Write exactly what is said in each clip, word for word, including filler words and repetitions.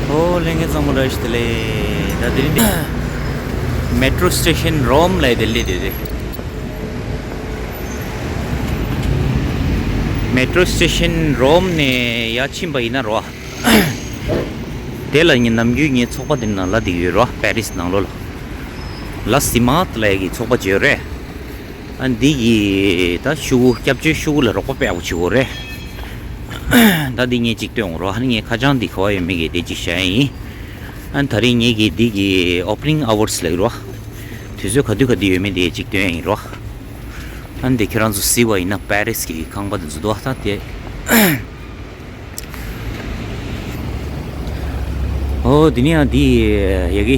ཨོ་ལྷན་རྒྱས་ཚང་མ་བཀྲ་ཤིས་བདེ་ལེགས། ད་དེ་རིང་འདི་Metro Station Rome ལ་དེ་སླེབས་བསྡད་རེད། Metro Station Rome ནས་ཡར་ཕྱིན་པ་ཡིན་ན་རོ། དེ་ལ་ངས་ནམ་རྒྱུན་ངའི་ཚོགས་པ་དེ་ནང་ལ་བསྡད་ཡོད་རོ། པེ་རིས་ནང་ལོགས་ལ། ལ་སི་མཱ་ཏ་ལབ་ཡག་གི་ཚོགས་པ་ཅིག་ཡོད་རེད། ཨ་འདི་གི་ད་ཤོག་གུ་སྐྱབས་བཅོལ་ཤོག་གུ་ལ་རོགས་པ་དཔེ་ཡག་པོ་བྱེད་དགོས་རེད། ད་འདི་ངས་ཅིག་སྟོན་དགོས་རོ། ཨ་ནི་ངའི་ཁ་བྱང་འདི་ག་པར་ཡོད་མེད་གི་དེ་ཅིག་བཤད་ཡ་ཡིན། ཨ་ནི་ད་རེས་ངེད་ཀྱི་འདི་གི་opening hours ལབ་ཀྱི་རོ། དུས་ཚོད་ག་དུས་ག་དུས་ཡོད་མེད་དེ་ཅིག་སྟོན་ཡ་ཡིན་རོ། ཨ་ནི་འདི་ཁྱེད་རང་ཚོ་གཟིགས་པ་ཡིན་ན་པེ་རིས་ཀྱི་ཁང་པ་དེ་ཚོ་འདུག་ད་དེ། ཨོ་དེ་ནས་ཡང་འདི་ཡ་གི་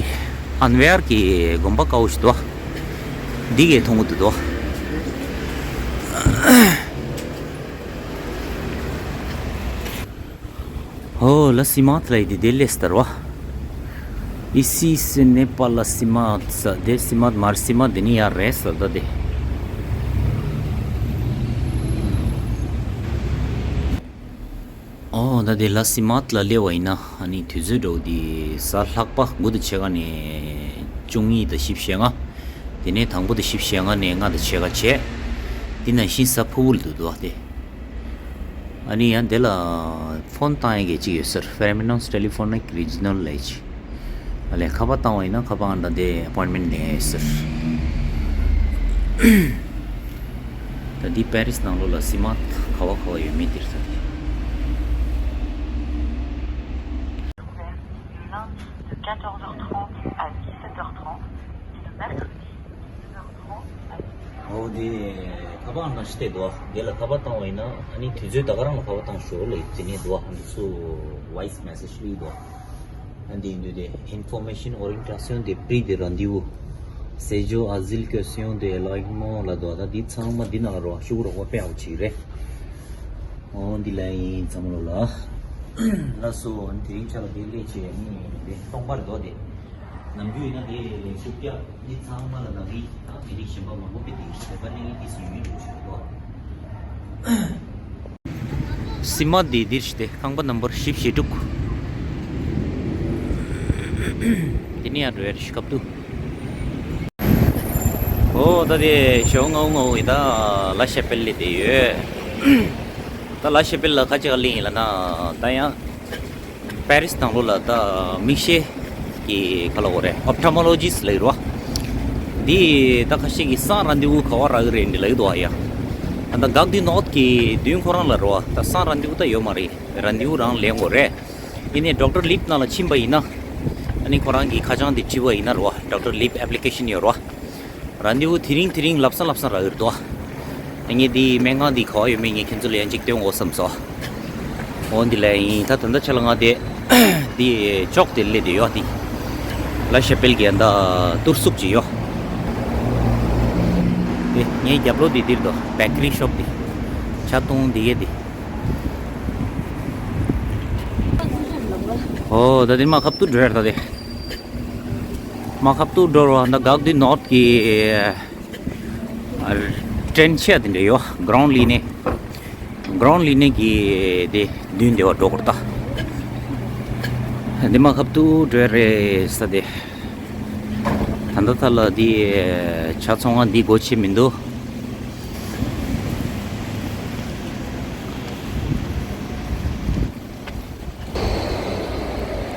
ཨན་ཝེར་གྱི་དགོན་པ་དཀར་པོ་ཞིག་འདུག་འདི་གས་མཐོང་གི་འདུག་དོ། ཨོ་ལ་སི་མཱ་ཏ་ལབ་ཡག་འདི་དེ་སླེབས་ཚར་བ། Ici ce n'est pas la cimade, ça, des cimates, mar cimade འདི་ནི་ཡར་རེད་ས་ད་དེ། ཨོ་ད་དེ་ལ་སི་མཱ་ཏ་ལ་སླེབས་པ་ཡིན་ན་ཨ་ནི་དུས་ཚོད་འདྲ་པོ་འདི་གཟའ་ལྷག་པ་དགུ་དང་ཕྱེད་ཀ་ནས་བཅུ་གཉིས་དང་བཞི་བཅུ་ཞེ་ལྔ། དེ་ནས་དང་པོ་དེ་བཞི་བཅུ་ཞེ་ལྔ་ནས་ལྔ་དང་ཕྱེད་ཀ་བྱས། དེ་ནང་བཞིན་གཟའ་ཕུར་བུ་ལ་འདུག་འདུག་དེ། ཨ་ནི་ཡང་དེ་ལ་ཕོན་བཏང་ཡག་གི་གཅིག་ཡོད་ཟེར། Permanence Telephonic Regional ལབ་ཅིག་ཨ་ལས་ཁ་པར་བཏང་བ་ཡིན་ན་ཁ་པར་ཨང་དང་དེ་appointment ལེན་ཡག་ཡོད་ཟེར། ད་འདི་པེ་རིས་ནང་ལོགས་ལ་སི་མཱ་ཏ་ག་པར་ག་པར་ཡོད་མེད་འདིར་ད་དེ། Ouvert du lundi de quatorze heures trente à dix-sept heures trente et le mercredi de neuf heures trente à dix-huit heures trente. ཨོ་དེ་ཁ་པར་ནང་ཞིག་བལྟས་འདུག་དེ་ལ་ཁ་པར་བཏང་བ་ཡིན་ན་ཨ་ནི་དུས་ཚོད་ད་ག་རང་ལ་ཁ་པར་བཏང་ཤོག་ལབ་དེ་ནས་འདུག་འདི་ཚོ་voice message སླེབས་འདུག་ཨ་འདི་ཡིན་དུས་དེ་information orientation de prix de rendez-vous, séjour, asile, question de logement ལབ་འདུག་ད་འདི་ཚང་མ་འདི་ནང་ལ་རོ་ཤོག་གུ་རོགས་པ་དཔེ་ཡག་པོ་བྱེད་ཀྱི་རེད། ཨོ་འདི་ལ་ཡིན་ཚང་མ་ལོ་ལ། ལགས་སོ། དེ་རིང་ཆ་ལ་དེ་ལས་བྱས་ནི་དེ་སྟོང་པར་འདུག་དེ། ནམ་རྒྱུན་ཡིན་ན་དེ་ལས་ཤུགས་རྒྱག་འདི་ཚང་མ་ལ་ནང་རིགས་དང་མི་རིགས་གཞན་པ་མང་པོ་དཔེ་དེ་ཞིག་བོད་པ་གླེང་ཡིན་དེ་སུ་ཡོད་འགྲོ་ཆོག་གོ། སི་མ་དེ་འདིར་ཞིག་དེ་ཁང་པ་ནམ་བར་བཞི་བཅུ་ཞེ་དྲུག་དེ་ནས་ཡར་འགྲོ་ཡ་རེད་ཤི་ཁབ་ཏུ། ཨོ་ད་དེ་ཞོགས་ང་འུ་ང་འུ་ཡི་ད་ལ་ཤ་པེལ་ལི་དེ་ཡོད། ད་ལ་ཤ་པེལ་ལ་ཁ་ཅིག་ག་གླིང་ཡིན་ལ་ན་ད་ཡང་པེ་རིས་དང་ལོ་ལ་ད་མིག་ཤེལ་གྱི་ཁ་ལོ་གོ་རེད། ཨོབ་ཐལ་མོ་ལོ་ཇིས་ལ་ཡོད་རོ། འདི་ད་ཁ་ཤས་ཀྱི་སང་རན་དེ་བུ་ག་བ་རག་གི་རེད་འདི་ལ་ཡོད་དོ་ཡ། ད་གག་དི་ནོད་ཀྱི་མདུན་ཁོ་རང་ལ་རོ་ད་སང་རན་དེ་བུ་ད་ཡོད་མ་རེད། རན་དེ་བུ་རང་ལེན་གོ་རེད། ཡིན་ནའི་ཌོག་ཊར་ལིབ་ནང་ལ་ཕྱིན་པ་ཡིན་ན། ཨ་ནི་ཁོ་རང་གི་ཁ་བྱང་འདི་བྲིས་པ་ཡིན་ན་རོ། ཌོག་ཊར་ལིབ་ཨེབ་ལི་ཀེ་ཤན་ཡོད་རོ། རན་དེ་བུ་དེ་རིང་དེ་རིང་ལབ་ས་ལབ་ས་རག་ཡོད་དོ། ངས་འདི་སྨན་ཁང་འདི་ག་བ་ཡོད་མེད་ངས་ཁྱེད་ཚོ་ལ་ཡང་གཅིག་སྟོན་དགོས་བསམ་སོང་། འོ་འདི་ལ་ཡིན་ད་ད་ལྟ་ཆ་ལ་ང་དེ། འདི་ཅོག་དེ་སླེབས་དེ་ཡོད་དེ། ལ་ཤ་པེལ་གྱི་ཡ་ད་གཏོར་གཟུགས་ཅིག་ཡོད། དེ་ངའི་རྒྱབ་ལོགས་དེ་འདིར་དོ་བེ་ཀ་རི་ཤོབ་དེ། ཆ་ཏོང་འདི་གས་དེ། ཨོ་ད་དེ་མ་ཁབ་ཏུ་འགྲོ་ཡར་ད་དེ། མ་ཁབ་ཏུ་འགྲོ་ར་ད་གག་དི་ནོད་ཀྱི་ཊེན་ཆེ་དེ་འདྲ་ཡོད། གྷ་རོན་ལི་ནེ། གྷ་རོན་ལི་ནེ་གི་དེ་མདུན་དེ་བ་འགྲོ་གོ་ར་ད། དེ་མ་ཁབ་ཏུ་འགྲོ་ཡ་རེད་ས་དེ། ད་ད་ད་ལ་དེ་ཆ་ཚང་ང་འདི་སྒོ་ཕྱེ་མི་འདུག་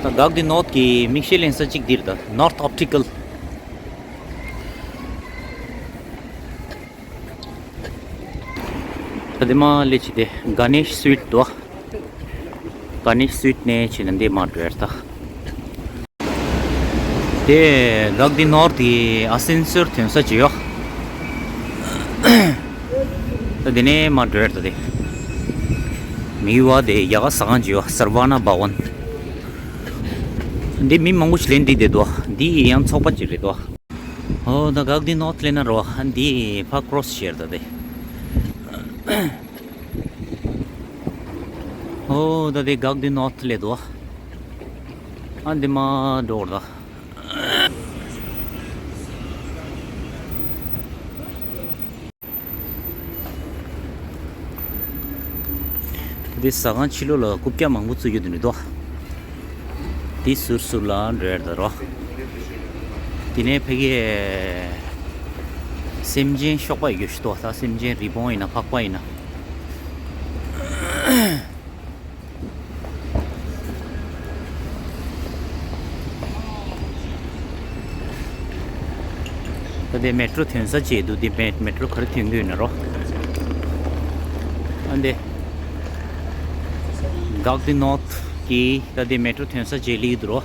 ད་གག་དི་ནོད་ཀྱི་མིག་ཤེལ་ལེན་ས་གཅིག་འདིར་ད་ནོད་ཨོབ་ཊི་ཀལ། ད་དེ་མ་ལས་ཅི་དེ་གྷ་ནེཤ་སུ་ཝིཊ་འདུག་གྷ་ནེཤ་སུ་ཝིཊ་ནས་ཕྱིན་ན་འདི་མ་འགྲོ་ཡར་ད། དེ་གག་དི་ནོད་ཀྱི་ཨ་སེན་སོར་ཐོན་ས་ཅིག་ཡོད། ད་དེ་ནས་མ་འགྲོ་ཡར་ད་དེ། མི་བ་དེ་རྒྱ་གར་ཟ་ཁང་ཅིག་ཡོད་སར་ཝ་ན་བྷ་ཝན། འདི་མི་མང་པོ་ཞིག་ལེན་འདི་དེ་འདུག་འདི་ཡང་ཚོགས་པ་ཅིག་རེད་འདུག་ཨོ་ད་གག་དི་ནོད་ལེན་ན་རོ་འདི་ཕ་ཀྲོ་སི་ཤེར་ད་དེ། ཨོ་ད་དེ་གག་དི་ནོད་ལེ་དོ། ཨ་འདི་མ་འགྲོ་ར། དེ་ཟ་ཁང་ཕྱི་ལོགས་ལ་རྐུབ་བཀྱག་མང་པོ་བཙུགས་ཡོད་དེ་འདྲ་འདུག་དེ་ཟུར་ཟུར་ལ་འགྲོ་ཡར་ད་རོ། དེ་ནས་ཕ་གི་སེམས་ཅན་གཤོག་པ་ཡོད་ཤི་ཏོ། ད་སེམས་ཅན་རི་བོང་ཡིན་ན་ཕག་པ་ཡིན་ན། ད་དེ་མེ་ཏྲོ་ཐོན་ས་བྱས་འདུག་དེ་མེ་མེ་ཏྲོ་ག་རེ་ཐོན་གི་ཡོད་ན་རོ། ཨ་འདི། Gare du Nord གི་ད་དེ་མེ་ཏྲོ་ཐོན་ས་བྱས་ལིག་འདུག་རོ།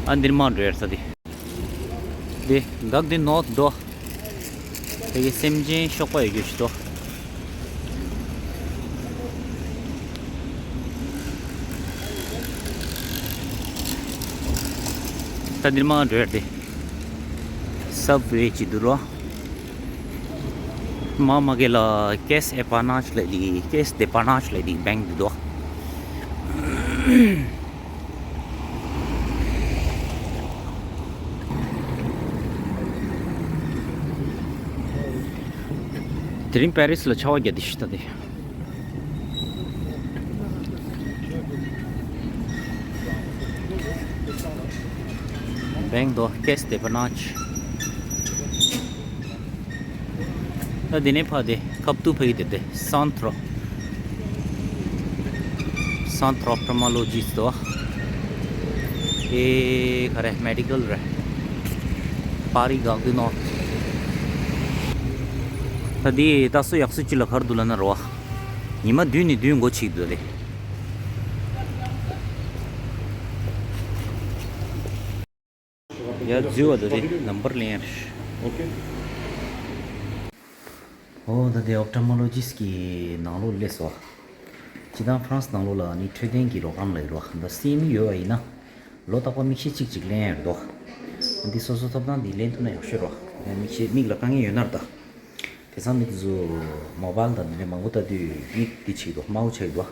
ཨ་འདིར་མ་འགྲོ་ཡར་ས་དེ། དེ་Gare du Nord དོ། དེ་གི་སེམས་ཅན་གཤོག་པ་ཡོད་རྒྱུ་ཞིག་དོ། ད་འདིར་མ་འགྲོ་ཡར་དེ། སབ་ཝེ་ཅིག་འདུག་རོ། མ་མ་གེ་ལ་ཀེས་ཨེ་པ་ནཱཆ་ལེ་ལི་ཀེས་དེ་པ་ནཱཆ་ལེ་ལི་བེང་འདི་དོ། དེ་རིང་པེ་རིས་ལ་ཆར་པ་བརྒྱབ་དེ་ཤི་ད་དེ། བེང་དོ་ཀེས་དེ་པ་ནཱཆ། ད་དེ་ནས་ཕ་དེ་ཁབ་ཏུ་ཕ་གི་དེ་དེ་སན་ཏྲོ། སན་ཏྲོ་ཨོབ་ཐལ་མོ་ལོ་ཇི་སི་དོ། ཨེ་ག་རེ་མེ་ཌི་ཀལ་རེ། པ་རི་གག་དུ་ནོ། ད་དེ་ད་སོ་ཡག་སོ་ཅི་ལ་གར་འདུག་ལ་ན་རོ། ཉི་མ་བདུན་ནས་བདུན་འགོ་ཆིག་འདུག་ལེ། ཡ་འཛུལ་བ་དེ་རེད། ནམ་བར་ལེན་ཡ་རེད། ཨོ་ད་དེ་ཨོབ་ཐལ་མོ་ལོ་ཇི་སི་གི་ནང་ལོགས་སླེབས་སོ། སྤྱི་བཏང་ཧྥ་རན་སི་ནང་ལོགས་ལ་ནི་འཕྲོད་བསྟེན་གྱི་རོགས་རམ་ལ་ཡོད་རོགས། ད་སི་ཨེམ་ཡུ་ཡོད་པ་ཡིན་ན། ལོ་རྟག་པར་མིག་ཤེལ་གཅིག་གཅིག་ལེན་ཡ་རེད་དོ། འདི་སོ་སོ་ཐོབ་ཐང་འདི་ལེན་ཐུབ་ན་ཡག་ཤོས་རོགས། མིག་ཤེལ་མིག་ལ་དཀའ་ངལ་ཡོད་ན་རེད་ད། དེང་སང་མི་དེ་ཚོ་མོ་བལ་དང་དེ་འདྲ་མང་པོ་ལྟ་དུས་མིག་འདི་བྱེད་དོ་དམར་པོ་ཆགས་ཡོད་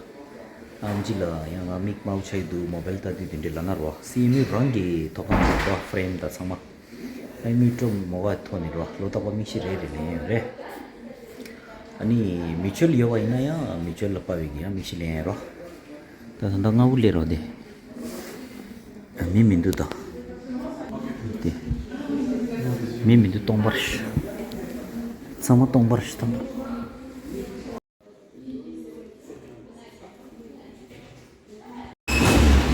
དོ། ཨམ་ཆི་ལ་ཡང་ང་མིག་དམར་པོ་ཆགས་ཡོད་འདུག་མོ་བལ་ལྟ་དུས་དེ་འདྲ་ལབ་ན་རོ། སི་ཨེམ་ཡུ་རང་གི་ཐོབ་ཐང་ཡོད་དོ་ཧྥ་རེམ་དང་ཚང་མ། ཨ་མིག་སྤྲོ་མོ་བལ་ཐོག་ནས་རོ། ལོ་རྟག་པར་མིག་ཤེལ་རེ་རེ་ལེན་ཡོད་རེད། ཨ་ནི་མིའུ་ཅུ་ཨལ་ཡོད་པ་ཡིན་ན་ཡང་མིའུ་ཅུ་ཨལ་ལ་དཔའ་བའི་གི་ཡང་མིག་ཤེལ་ལེན་ཡ་རོ། ད་ད་ལྟ་སྔ་པོ་སླེབས་རོགས་དེ། མི་མི་འདུག་ད། དེ། མི་མི་འདུག་སྟོང་པར་ཤི། ཚང་མ་སྟོང་པར་ཤི་ཐམ་པ།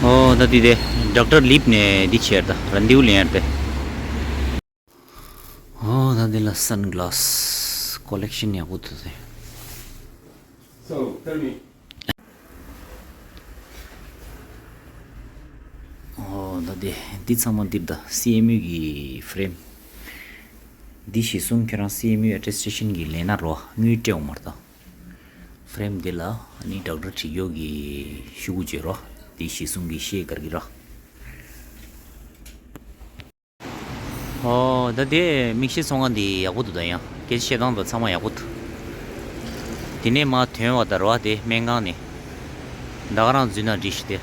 ཨོ་ད་དེ་དེ། ཌོག་ཊར་ལིབ་ནས་འདི་བྱས་ད་རན་དེའུ་ལེན་ཡ་དེ། ཨོ་ད་དེ་ལ་སན་གྷི་ལཱ་སི་ཀོ་ལེག་ཤན་ཡག་པོ་འདུག་དེ། So, tell me. ཨོ་ད་དེ་འདི་ཚང་མ་འདིར་ད་སི་ཨེམ་ཡུ་གི་ཧྥ་རེམ། འདི་གཞི་བཟུང་ཁྱེད་རང་སི་ཨེམ་ཡུ་ཨེ་ཊེ་སི་ཊེ་ཤན་གི་ལེན་ན་རོ། དངུལ་སྤྲད་འོང་མར་ད། ཧྥ་རེམ་འདི་ལ་ནི་ཌོག་ཊར་བྲིས་ཡོད་གི་ཤུ་གུ་བརྗོད་རོ། འདི་གཞི་བཟུང་གི་ཤེས་གར་གི་ར། ཨོ་ད་དེ་མིག་ཤེལ་ཚོང་ཁང་འདི་ཡག་པོ་འདུག་ད་ཡང་སྐད་ཆ་བཤད་སྟངས་དང་ཚང་མ་ཡག་པོ་འདུག་དེ་ནས་མ་ཐོན་བ་ད་རོ་དེ་སྨན་ཁང་ནས་ད་ག་རང་འཛུལ་ན་འགྲིག་ཤི་དེ།